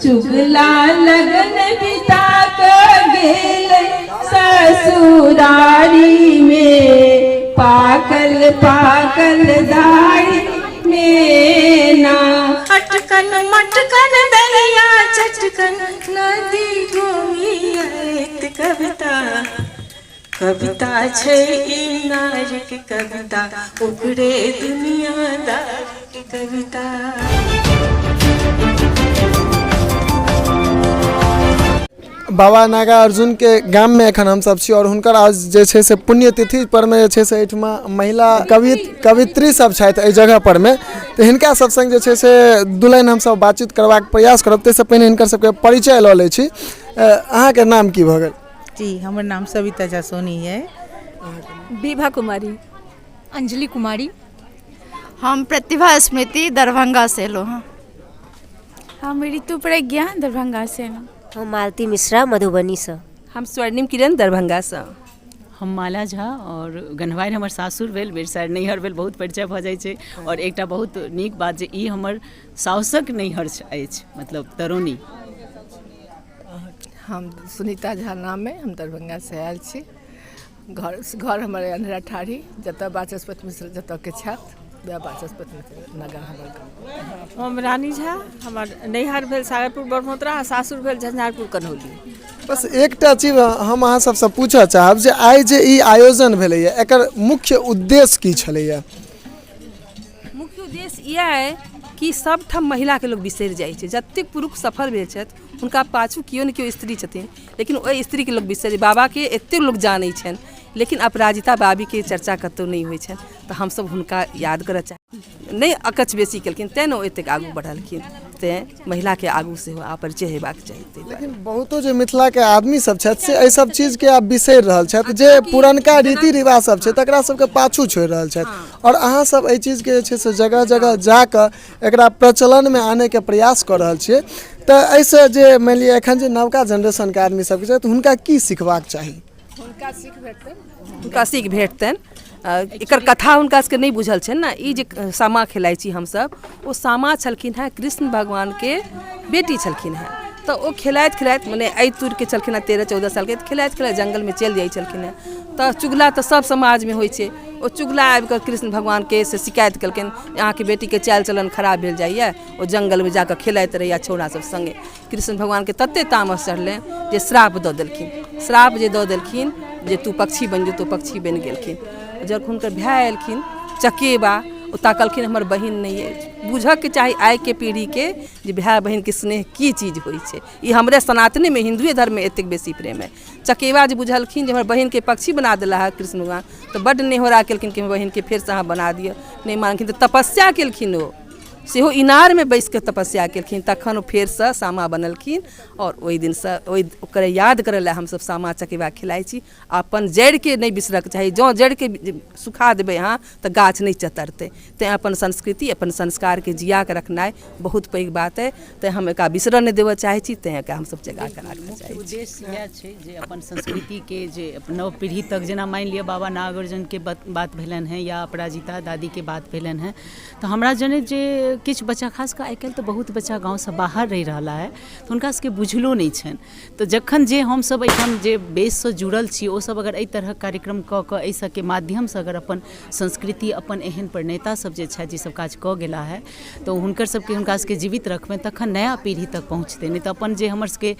चुगला लगन बिता कऽ गेल ससुरारी में पाकल पाकल दाढ़ी में ना। अटकन मटकन दरिया चटकन नदी घूमियत कविता, कविता छै ई नारीक कविता, ओकरे दुनियादारीक कविता। बाबा नागार्जुन के गाम में एखन हमसब छी और हुनकर आज जे छै से पुण्यतिथि पर में जे छै से एहिठमा महिला कवित्री सब छथि एहि जगह पर में, तऽ हिनका सब संग जे छै से दू लाइन हमसब बातचीत करबाक प्रयास करब। ताहिसँ पहिने हिनकर सबके परिचय लऽ लै छी। अहाँके नाम की भऽ गेल? जी, हमर नाम सविता झा सोनी है। विभा कुमारी। अंजलि कुमारी। हम प्रतिभा स्मृति दरभंगा से एलहुँ हँ। हम ऋतु प्रज्ञा दरभंगा से एलहुँ। हम मालती मिश्रा मधुबनीसँ। हम स्वर्णिम किरण दरभंगासँ। हम माला झा और गन्हवारि हमर सासुर भेल, बेरसार नैहर भेल, बहुत परिचय भऽ जाइ छै। और एकटा बहुत नीक बात जे ई हमर साउसक नैहर अछि, मतलब तरौनी। हम सुनीता झा नाम अइ, हम दरभंगासँ आयल छी। घर हमर अइ अन्हरा ठाढ़ी, जतऽ वाचस्पति मिश्र जतऽके छथि वएह वाचस्पति मिश्र नगर हमर गाँव। हम रानी झा, हमर नैहर भेल सागरपुर बढ़मोतरा आ सासुर भेल झंझारपुर कन्हौली। बस एकटा चीज हम अहाँ सबसँ पूछऽ चाहब जे आइ जे ई आयोजन भेलैए एकर मुख्य उद्देश्य की छलैए? मुख्य उद्देश्य इएह अइ कि सबठाम महिलाके लोक बिसरि जाइ छै। जतेक पुरुष सफल भेल छथि हुनका पाछू केओ ने केओ स्त्री छथिन, लेकिन ओहि स्त्रीके लोक बिसरि, बाबाके एतेक लोक जानै छनि लेकिन अपराजिता बाबीके चर्चा कतहु नहि होइ छनि, तऽ हमसब हुनका याद करऽ चाहै नहि अकछ बेसी केलखिन तेँ ने ओ एतेक आगू बढ़लखिन, तेँ महिलाके आगू सेहो आब परिचय हेबाक चाही। लेकिन बहुतो जे मिथिलाके आदमी सब छथि से एहि सब चीजके आब बिसरि रहल छथि, जे पुरनका रीति रिवाज सब छै तकरा सबके पाछू छोड़ि रहल छथि, आओर अहाँ सब एहि चीजके जे छै से जगह जगह जाकऽ एकरा प्रचलनमे आनैके प्रयास कऽ रहल छियै, तऽ एहिसँ जे मानि लिअ एखन जे नवका जेनरेशनके आदमी सबके छै तऽ हुनका की सिखबाक चाही? हुनका सीख भेटतनि। हुनका सीख भेटतनि। एकर कथा हुनका सबके नहि बुझल छनि ने। ई जे सामा खेलाइ छी हमसब, ओ सामा छलखिन हेँ कृष्ण भगवानके बेटी छलखिन हेँ, तऽ ओ खेलाइत खेलाइत मने एहि तुरके छलखिन हेँ 13-14 सालके, खेलाइत खेलाइत जङ्गलमे चलि जाइ छलखिन हेँ। तऽ चुगला तऽ सब समाजमे होइ छै, ओ चुगला आबिकऽ कृष्ण भगवानके से शिकायत केलकनि, अहाँके बेटीके चालि चलन खराब भेल जाइए, ओ जङ्गलमे जाकऽ खेलाइत रहैए छौड़ा सब सङ्गे। कृष्ण भगवानके ततेक तामस चढ़लनि जे श्राप दऽ देलखिन। श्राप जे दऽ देलखिन जे तू पक्षी बनि जो, तऽ ओ पक्षी बनि गेलखिन। जब हुनकर भाय एलखिन चकेबा, ओ ताकलखिन हमर बहिन नहि अछि। बुझऽके चाही आइके पीढ़ीके जे भाय बहिनके स्नेह की चीज होइ छै। ई हमरे सनातनेमे हिन्दुए धर्ममे एतेक बेसी प्रेम अइ। चकेबा जे बुझलखिन जे हमर बहिनके पक्षी बना देला हँ कृष्ण भगवान, तऽ बड्ड नेहोरा केलखिन कि हमर बहिनके फेरसँ अहाँ बना दिअ। नहि मानलखिन तऽ तपस्या केलखिन, ओ सेहो इनारमे बैसि कऽ तपस्या केलखिन, तखन ओ फेरसँ सामा बनलखिन। आओर ओहि दिनसँ ओहि ओकरे याद करै लए हमसभ सामा चकेबा खेलाइ छी। अपन जड़िके नहि बिसरऽके चाही, जँ जड़िके सुखा देबै अहाँ तऽ गाछ नहि चतरतै। तैँ अपन संस्कृति अपन संस्कारके जियाकऽ रखनाइ बहुत पैघ बात अइ, तैँ हम एकरा बिसरऽ नहि देबऽ चाहै छी, तैँ एकरा हमसभ जगाकऽ राखऽ चाहै छी। उद्देश्य इएह छै जे अपन संस्कृतिके जे नव पीढ़ी तक, जेना मानि लिअ बाबा नागार्जुनके बात भेलनि हेँ या अपराजिता दादीके बात भेलनि हेँ, तऽ हमरा जनैत जे किछु बच्चा खास कऽ आइकाल्हि तऽ बहुत बच्चा गाँवसँ बाहर रहि रहला हइ, तऽ हुनका सबके बुझलो नहि छनि। तऽ जखन जे हमसब एहिठाम जे बेससँ जुड़ल छी ओसब अगर एहि तरहक कार्यक्रम कऽ कऽ एहि सबके माध्यमसँ अगर अपन संस्कृति अपन एहन प्रणेता सब जे छथि जे सब काज कऽ गेला हइ, तऽ हुनकर सबके हुनका सबके जीवित रखबनि तखन नया पीढ़ी तक पहुँचतै। नहि तऽ अपन जे हमर सबके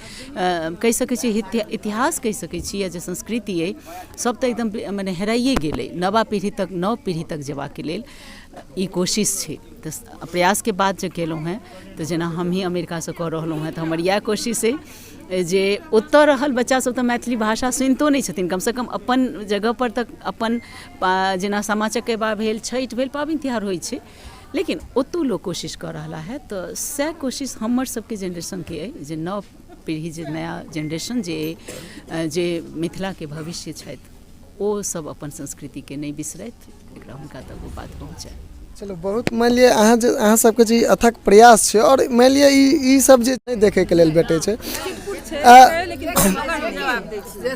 कहि सकै छी इतिहास कहि सकै छी या जे संस्कृति अइ सब तऽ एकदम मने हेराइए गेलै। नवा पीढ़ी तक नव पीढ़ी तक जेबाके लेल ई कोशिश छै। तऽ प्रयासके बात जे केलहुँ हेँ तऽ जेना हमहीँ अमेरिकासँ कऽ रहलहुँ हेँ, तऽ हमर इएह कोशिश अइ जे ओतऽ रहल बच्चासब तऽ मैथिली भाषा सुनितो नहि छथिन, कमसँ कम अपन जगहपर तऽ अपन जेना सामा चकेबा भेल, छठि भेल, पाबनि तिहार होइ छै, लेकिन ओतहु लोक कोशिश कऽ रहला हइ। तऽ सएह कोशिश हमर सबके जेनरेशनके अइ जे नव पीढ़ी जे नया जेनरेशन जे अइ जे मिथिलाके भविष्य छथि ओ सब अपन संस्कृतिके नहि बिसरथि, एकरा हुनका तक ओ बात पहुँचै। चलू बहुत मानि लिअ अहाँ जे अहाँ सबके जे ई अथक प्रयास छै आओर मानि लिअ ई सब जे नहि देखैके लेल भेटै छै।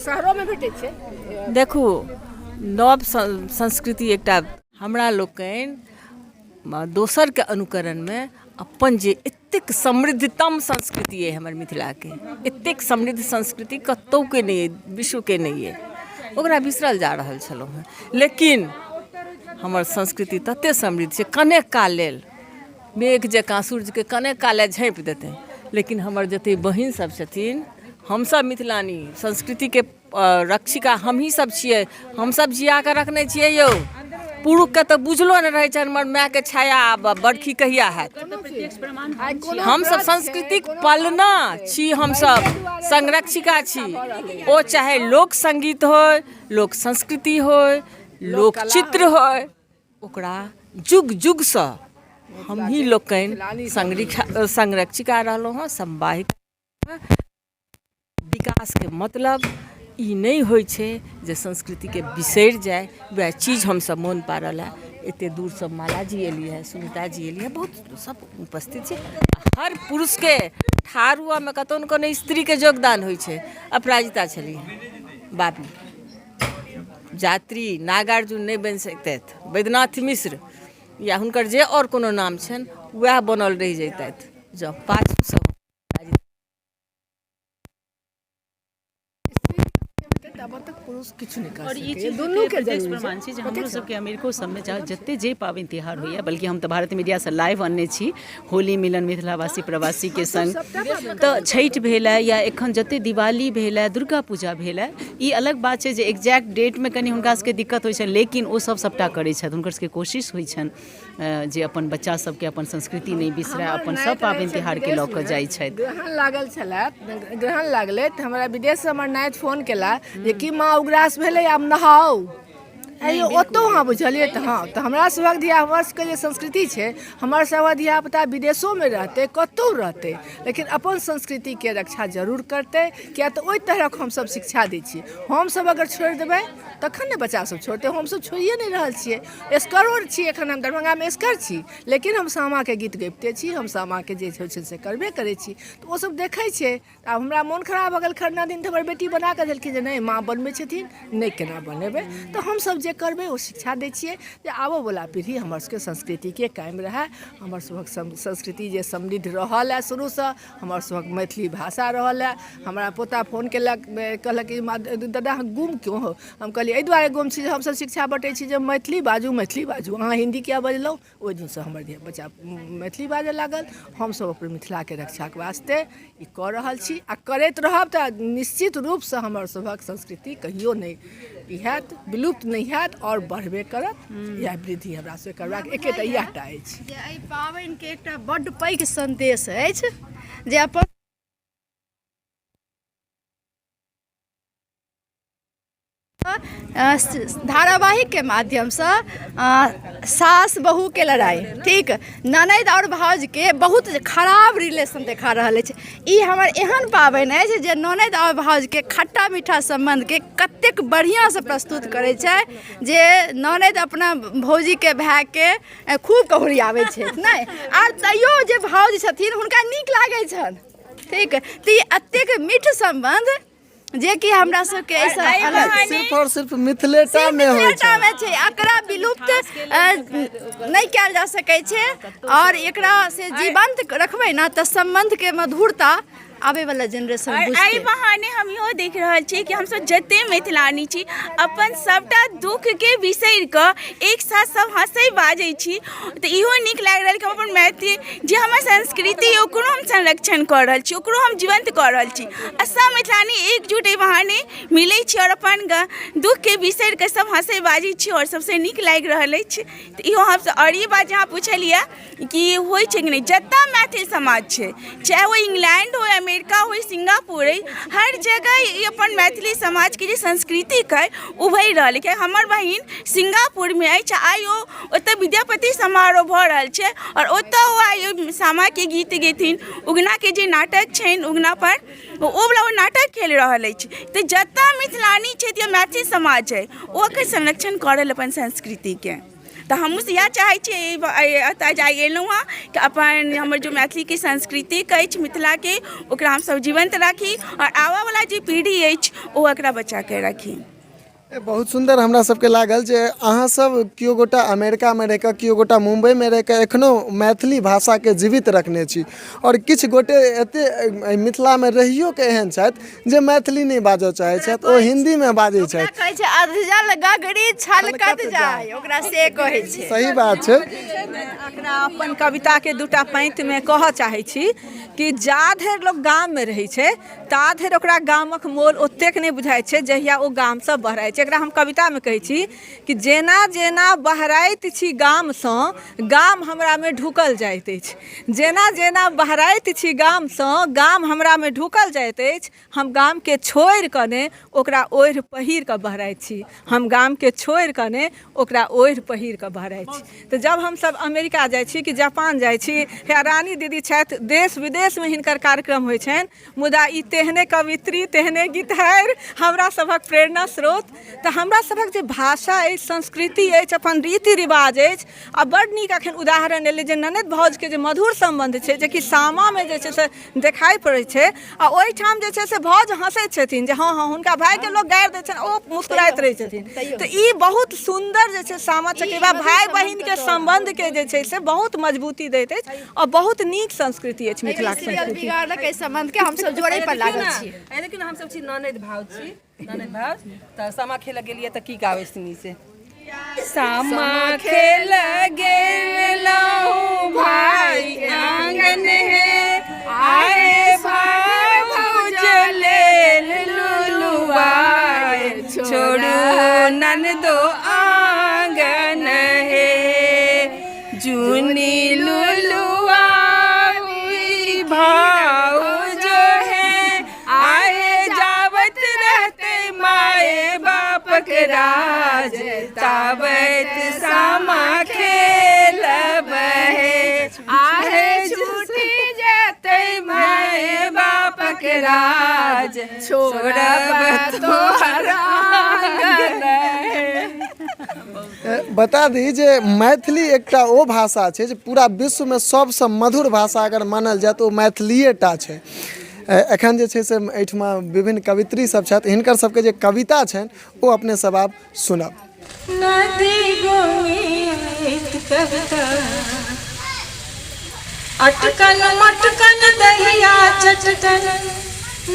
शहरोमे भेटै छै। देखू, नव संस्कृति एकटा हमरा लोकनि दोसरके अनुकरणमे अपन जे एतेक समृद्धतम संस्कृति अइ हमर मिथिलाके। एतेक समृद्ध संस्कृति कतहुके नहि अइ, विश्वके नहि अइ। ओकरा बिसरल जा रहल छलहुँ हेँ, लेकिन हमर संस्कृति ततेक समृद्ध छै, कनेक काल लेल मेघ जकाँ सूर्यके कनेक काल लेल झाँपि देतै, लेकिन हमर जतेक बहिन सब छथिन, हमसब मिथिलानी संस्कृतिके रक्षिका हमही सब छियै। हमसब जियाकऽ रखने छियै यौ। पुरुषके तऽ बुझलो नहि रहै छनि हमर मायके छाया बरखी कहिया हैत। हमसब संस्कृतिक पलना छी, हमसब संरक्षिका छी। ओ चाहे लोक सङ्गीत होइ, लोक संस्कृति होइ, लोक चित्र होइ, ओकरा जुग जुगसँ हमही लोकनि संरक्षिका रहलहुँ हँ। संवाहिक विकासके मतलब ई नहि होइ छै जे संस्कृतिके बिसरि जाइ। वएह चीज हमसब मोन पाड़ऽ लए एतेक दूरसँ मालाजी एली हँ, सुनीताजी एली हँ, बहुत सब उपस्थित छै। हर पुरुषके ठाढ़ हुअमे कतहु ने कोनो स्त्रीके योगदान होइ छै। अपराजिता छलीह बाबी, जात्री नागार्जुन नहि बनि सकितथि, वैद्यनाथ मिश्र या हुनकर जे आओर कोनो नाम छनि वएह बनल रहि जैतथि जँ पाछूसँ ताबत तक पुरुष किछु नहि कर आओर ई सकैए। चीज दुनूके प्रत्यक्ष जरूरी प्रमाण छै। छै जे हमरो सबके अमेरिको सबमे चाहे जते जे पाबनि तिहार होइए, बल्कि हम तऽ भारत मीडियासँ लाइव अनने छी होली मिलन मिथिलावासी प्रवासीके संग, तऽ छठि भेल या एखन जते दिवाली भेल, दुर्गा पूजा भेल, ई अलग बात छै जे एक्जैक्ट डेटमे कनि हुनका सबके दिक्कत होइ छनि, लेकिन ओ सब सबटा करै छथि। हुनकर सबके कोशिश होइ छनि जे अपन बच्चा सबके अपन संस्कृति नहि बिसरै, अपन सब पाबनि तिहारके लऽ कऽ जाइ छथि। ग्रहण लागल छलै, ग्रहण लागलै तऽ हमरा विदेशसँ हमर नाति फोन केला जे कि माँ उग्रास भेलै, आब नहाउ। आइयो ओतौ अहाँ बुझलियै तऽ हँ, तऽ हमरा सभक धिया, हमर सबके जे संस्कृति छै, हमर सभक धियापुता विदेशोमे रहतै, कतहु रहतै, लेकिन अपन संस्कृतिके रक्षा जरूर करतै, किया तऽ ओहि तरहक हमसब शिक्षा दै छियै। हमसब अगर छोड़ि देबै तखन ने बच्चा सब छोड़तै। हमसब छोड़िए नहि रहल छियै। एसकरो छी, एखन हम दरभंगामे एसकर छी, लेकिन हम सामाके गीत गबिते छी, हम सामाके जे होइ छै से करबे करै छी। तऽ ओसब देखै छै। आब हमरा मोन खराब भऽ गेल खरना दिन, तऽ हमर बेटी बनाकऽ देलखिन जे नहि, माँ बनबै छथिन, नहि केना बनेबै? तऽ हमसब जे करबै ओ शिक्षा दै छियै जे आबऽवला पीढ़ी हमर सबके संस्कृतिके कायम रहै। हमर सबक संस्कृति जे समृद्ध रहल हँ शुरूसँ, हमर सबक मैथिली भाषा रहल हँ। हमरा पोता फोन केलक, कहलक कि दादा अहाँ गुम क्यों हो? हम कहलियै एहि दुआरे गुम छी जे हमसब शिक्षा बँटै छी जे मैथिली बाजू, मैथिली बाजू, अहाँ हिन्दी किया बजलहुँ? ओहि दिनसँ हमर बच्चा मैथिली बाजऽ लागल। हमसब अपन मिथिलाके रक्षाके वास्ते ई कऽ रहल छी आ करैत रहब। तऽ निश्चित रूपसँ हमर सभक संस्कृति कहियो नहि ई हैत, विलुप्त नहि हैत आओर बढ़बे करत। इएह वृद्धि हमरा सबके करबाक एकेटा इएह टा अछि जे एहि पाबनिके एकटा बड्ड पैघ सन्देश अछि जे अपन धारावाहिकके माध्यमसँ सास बहूके लड़ाइ, ठीक, ननदि आओर भाउजके बहुत खराब रिलेशन देखा रहल अछि। ई हमर एहन पाबनि अछि जे ननदि आओर भाउजके खट्टा मीठा सम्बन्धके कतेक बढ़िआँसँ प्रस्तुत करै छै, जे ननदि अपना भौजीके भायके खूब कहुरियाबै छथि नहि, आओर तैयो जे भाउज छथिन हुनका नीक लागै छनि। ठीक, तऽ ई एतेक मीठ सम्बन्ध जेकि हमरा सबके एहिसँ अलग सिर्फ और सिर्फ मिथिलेटा मे होइ छै, मे छै। एकरा विलुप्त नहि कयल जा सकै छै आओर एकरा से जीवंत रखबै ने तऽ सम्बन्धके मधुरता आबै वाला जेनरेशन आओर एहि बहाने हम इहो देख रहल छी कि हमसब जते मिथिलानी छी अपन सबटा दुःखके बिसरि कऽ एक साथ सब हँसै बाजै छी। तऽ इहो नीक लागि रहल कि हम अपन मैथिली जे हमर संस्कृति अइ ओकरो हम संरक्षण कऽ रहल छी, ओकरो हम जीवन्त कऽ रहल छी आ सब मिथिलानी एकजुट एहि बहाने मिलै छी आओर अपन दुःखके बिसरि कऽ सब हँसै बाजै छी आओर सबसँ नीक लागि रहल अछि। तऽ इहो हमसब। आओर ई बात जे अहाँ पुछलियै कि होइ छै कि नहि, जतऽ मैथिल समाज छै, चाहे ओ इंग्लैंड होइ, अमेरिका होइ, सिंगापुर होइ, हर जगह ई अपन मैथिली समाजके जे संस्कृतिक अइ उभरि रहल अइ। किएकि हमर बहिन सिंगापुरमे अछि, आइ ओ ओतऽ विद्यापति समारोह भऽ रहल छै आओर ओतऽ ओ आइ सामाके गीत गेथिन, उगनाके जे नाटक छनि उगनापर ओ वला ओ नाटक खेल रहल अछि। तऽ जतऽ मिथिलानी छथि या मैथिल समाज अइ, ओ एकर संरक्षण कऽ रहल अपन संस्कृतिके। तऽ हमहूँ सब इएह चाहै छी, एतऽ जे आइ एलहुँ हँ कि अपन हमर जे मैथिलीके संस्कृतिक अछि मिथिलाके, ओकरा हमसब जीवन्त राखी आओर आबऽवला जे पीढ़ी अछि ओ एकरा बचाके राखी। बहुत सुन्दर हमरा सबके लागल जे अहाँ सब केओ गोटा अमेरिकामे रहि कऽ, केओ गोटा मुम्बइमे रहि कऽ एखनो मैथिली भाषाके जीवित रखने छी आओर किछु गोटे एते एहि मिथिलामे रहियो कऽ एहन छथि जे मैथिली नहि बाजऽ चाहै छथि, ओ हिन्दीमे बाजै छथि। कहै छै अधजल गगरी छलकत जाय, ओकरा से कहै छै। सही बात छै। एकरा अपन कविताके दूटा पाँतिमे कहऽ चाहै छी कि जा धरि लोक गाममे रहै छै ता धरि ओकरा गामक मोल ओतेक नहि बुझाइ छै जहिया ओ गामसँ बहराइ छै। एकरा हम कवितामे कहै छी कि जेना जेना बहराइत छी गामसँ, गाम हमरामे ढुकल जाइत अछि। जेना जेना बहराइत छी गामसँ, गाम हमरामे ढुकल जाइत अछि। हम गामके छोड़ि कऽ ने ओकरा ओढ़ि पहिर कऽ बहराइत छी। हम गामके छोड़ि कऽ ने ओकरा ओढ़ि पहिर कऽ बहराइत छी। तऽ जब हमसब अमेरिका जाइ छी कि जापान जाइ छी, हे रानी दीदी छथि, देश विदेशमे हिनकर कार्यक्रम होइ छनि, मुदा ई तेहने कवित्री, तेहने गीतहारि, हमरा सभक प्रेरणा स्रोत। तऽ हमरा सभक जे भाषा अछि, संस्कृति अछि, अपन रीति रिवाज अछि आ बड्ड नीक एखन उदाहरण एलै जे ननदि भाउजके जे मधुर सम्बन्ध छै जेकि सामामे जे छै से देखाइ पड़ै छै आ ओहिठाम जे छै से भाउज हँसैत छथिन जे हँ हँ हुनका भायके लोक गारि दै छनि, ओ मुस्कुराइत रहै छथिन। तऽ ई बहुत सुन्दर जे छै सामा चकेबा भाय बहिनके सम्बन्धके जे छै से बहुत मजबूती दैत अछि आओर बहुत नीक संस्कृति अछि मिथिलाके संस्कृति। बिगाड़लक एहि सम्बन्धके, हमसब जोड़ै पर लागल छी। देखियौ ने, हमसब छी ननदि भाउज छी, ननदि भाउज तऽ सामा खेलऽ गेलियै तऽ की गाबै छथिन से? सामा खेल गेलहुँ भाई आंगन हे, आए भाई भौज लेल लुलुआए, छोड़ू ननदो आंगन हे, जूनी लुलुआ भाउज हे, आए जावत रहते माए बापक राज, ताबत सामा खेलब हे, आहे छूटी जेतै माए बापक राज, छोड़ब तोहर आंगन हे। बता दी जे मैथिली एकटा ओ भाषा छै जे पूरा विश्वमे सबसँ मधुर भाषा अगर मानल जाय तऽ ओ मैथिलिए टा छै। एखन जे छै से एहिठमा विभिन्न कवित्री सब छथि, हिनकर सबके जे कविता छनि ओ अपने सब आब सुनब। नदी गोमियत कविता, अटकन मटकन दहिया चटकन,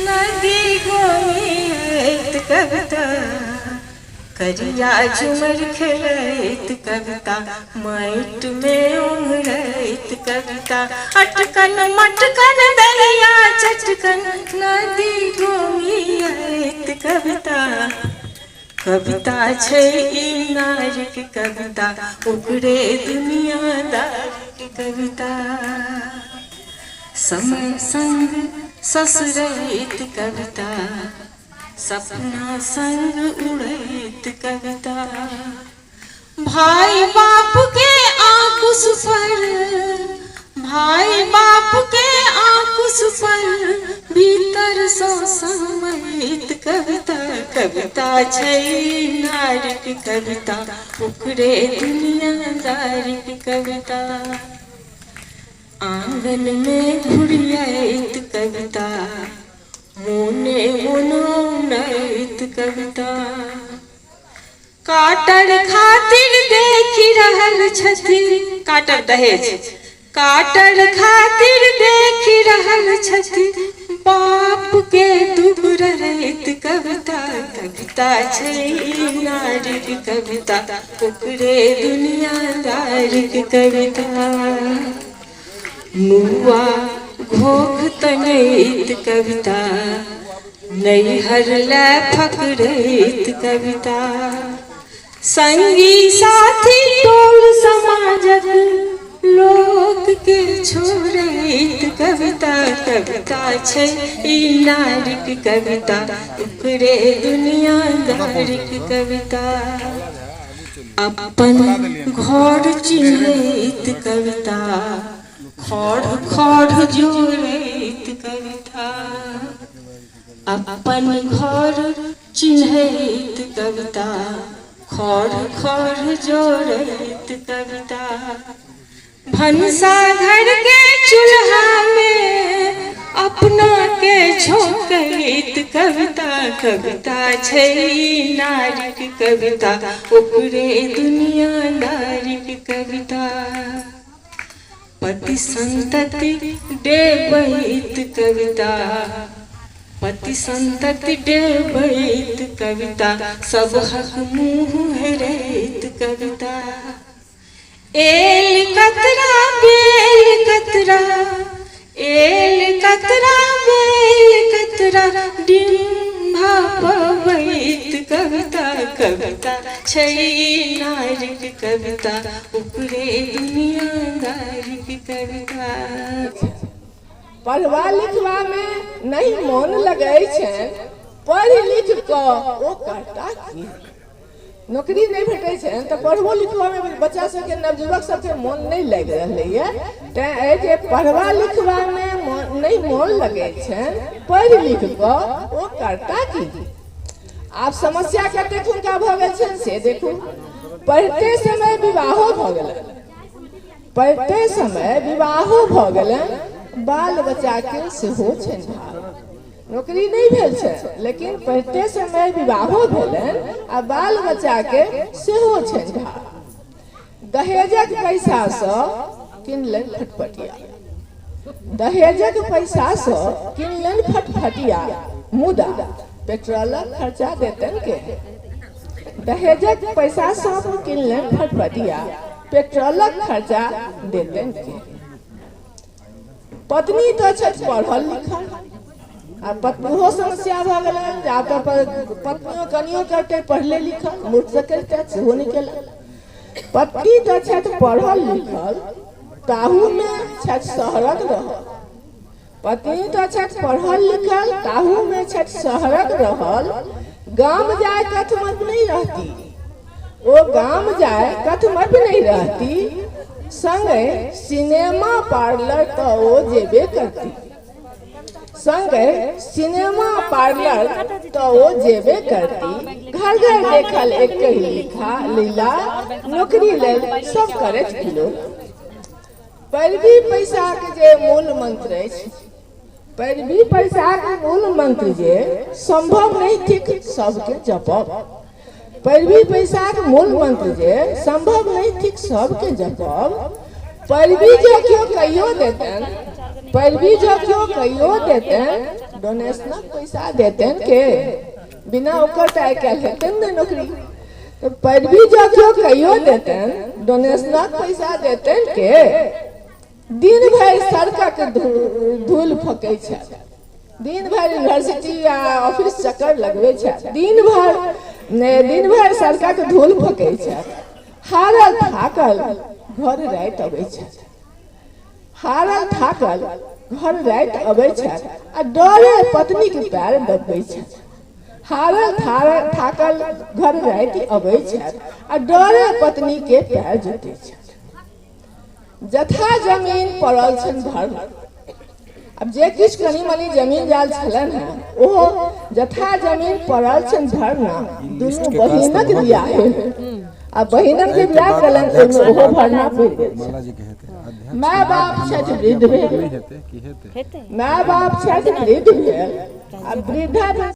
नदी गोमियत कविता, करिया झुमर खेलैत कविता, माटिमे उमड़ैत कविता, अटकन मटकन दहिया चटकन, नदी गोमियत कविता। कविता छै ई नारीक कविता, ओकरे दुनियादारीक कविता, समय संग ससरैत कविता, सपना संग उड़ैत कविता, भाई बाप के आंकुश पर, भाई बाप के आंकुश पर, भीतर सँ समैत कविता। कविता छै नारीक कविता, ओकरे दुनियादारीक कविता, आंगन में घुरियाइत कविता, मोने मोनौनैत कविता, काटर खातिर देखि रहल छथि, काटर दहेज, काटर खातिर देखि रहल छथि, बाप के दुबरैत कविता। कविता छै नारीक कविता, ओकरे दुनियादारीक कविता, मुआ घोघ तनैत कविता, नैहर लए फकरैत कविता, संगी साथी टोल समाजक लोक के छोड़ैत कविता। कविता छै ई नारीक कविता, ओकरे दुनियादारीक कविता, अपन घर चिन्हैत कविता, खड़ खड़ जोड़ैत कविता, अपन घर चिन्हैत कविता, खड़ खड़ जोड़ैत कविता, भनसा घर के चूल्हा में अपना के झोंकैत कविता। कविता छै नारीक कविता, ओकरे दुनियादारीक कविता। पति संतति डेबैत कविता, पति संतति डेबैत कविता, सबहक मुँह हेरैत कविता। एल कतरा बेल कतरा, एल कतरा बेल कतरा, डिम्भा पबैत कविता। कविता छै नारीक कविता, ओकरे दुनियादारीक कविता। पढ़वा लिखबामे नहि मोन लगै छनि, पढ़ि लिख कऽ ओ करता की? नौकरी नहि भेटै छनि तऽ पढ़बो लिखबामे बच्चा सबके, नवयुवक सबके मोन नहि लागि रहलैए। तैँ एहि जे पढ़वा लिखबामे नहि मोन लगै छनि, पढ़ि लिख कऽ ओ करता की? आब समस्या कतेक हुनका भऽ गेल छनि से देखू। पढ़ते समय विवाहो भऽ गेलनि, पढ़ते समय विवाहो भऽ गेलनि, बाल बच्चाके सेहो छनि भार। नौकरी नहि भेल छै लेकिन पढ़ते समय विवाहो भेलनि आ बाल बच्चाके सेहो छनि भार। दहेजक पैसासँ किनलनि फटफटिया, दहेजक पैसासँ किनलनि फटफटिया, मुदा पेट्रोलक खर्चा देतनि के? दहेजक पैसासँ किनलनि फटफटिया, पेट्रोलक खर्चा देतनि के? पत्नी तऽ छथि पढ़ल लिखल, आ पत्नियो समस्या भऽ गेलनि जे आब तऽ पत्नियो कनियो करतै पढ़ले लिखल, मूर्ख से करितै सेहो नहि केलक। पत्नी तऽ छथि पढ़ल लिखल, ताहूमे छथि शहरक रहल। पत्नी तऽ छथि पढ़ल लिखल, ताहूमे छथि शहरक रहल, गाम जाय कथमपि नहि रहती, ओ गाम जाय कथमपि नहि रहती, संगे सिनेमा पार्लर तऽ ओ जेबे करती, संगे सिनेमा पार्लर तऽ ओ जेबे करती। घर घर देखल एकहि लिखा लीला, नौकरी लेल सब करैत किलो। पैरवी पैसाके जे मूल मंत्र अछि, पैरवी पैसाके मूल मंत्र जे संभव नहि थिक सबके जपब। पैरवी पैसाके मूल मंत्र जे संभव नहि थिक सबके जपब। पैरवी जँ केओ कहियो देतनि, पैरवी जँ केओ कहियो देतनि, डोनेशनक पैसा देतनि के? बिना ओकर तऽ आइ काल्हि हेतनि नहि नौकरी। तऽ पैरवी जँ केओ कहियो देतनि, डोनेशनक पैसा देतनि के? दिन भरि सड़कक धूल फकै छथि, दिन भरि यूनिवर्सिटी आ ऑफिस चक्कर लगबै छथि, दिन भरि सड़कक धूल फकै छथि, हारल थाकल घर राति अबै छथि, हारल थाकल घर राति अबै छथि आ डरे पत्नीके पैर दबबै छथि। हारल थाकल घर राति अबै छथि आ डरे पत्नीके पैर जोतै छथि। जथा जमीन पड़ल छनि भरल, आब जे किछु कनि मनि जमीन जाल छलनि हेँ ओहो जथा जमीन पड़ल छनि भरना, दुनू बहिनक बियाह आ बहिनक जे बियाह केलनि ओहिमे ओहो भरना पड़ि गेल छनि। माय बाप छथि वृद्ध भेल, माय बाप छथि वृद्ध भेल आ वृद्धा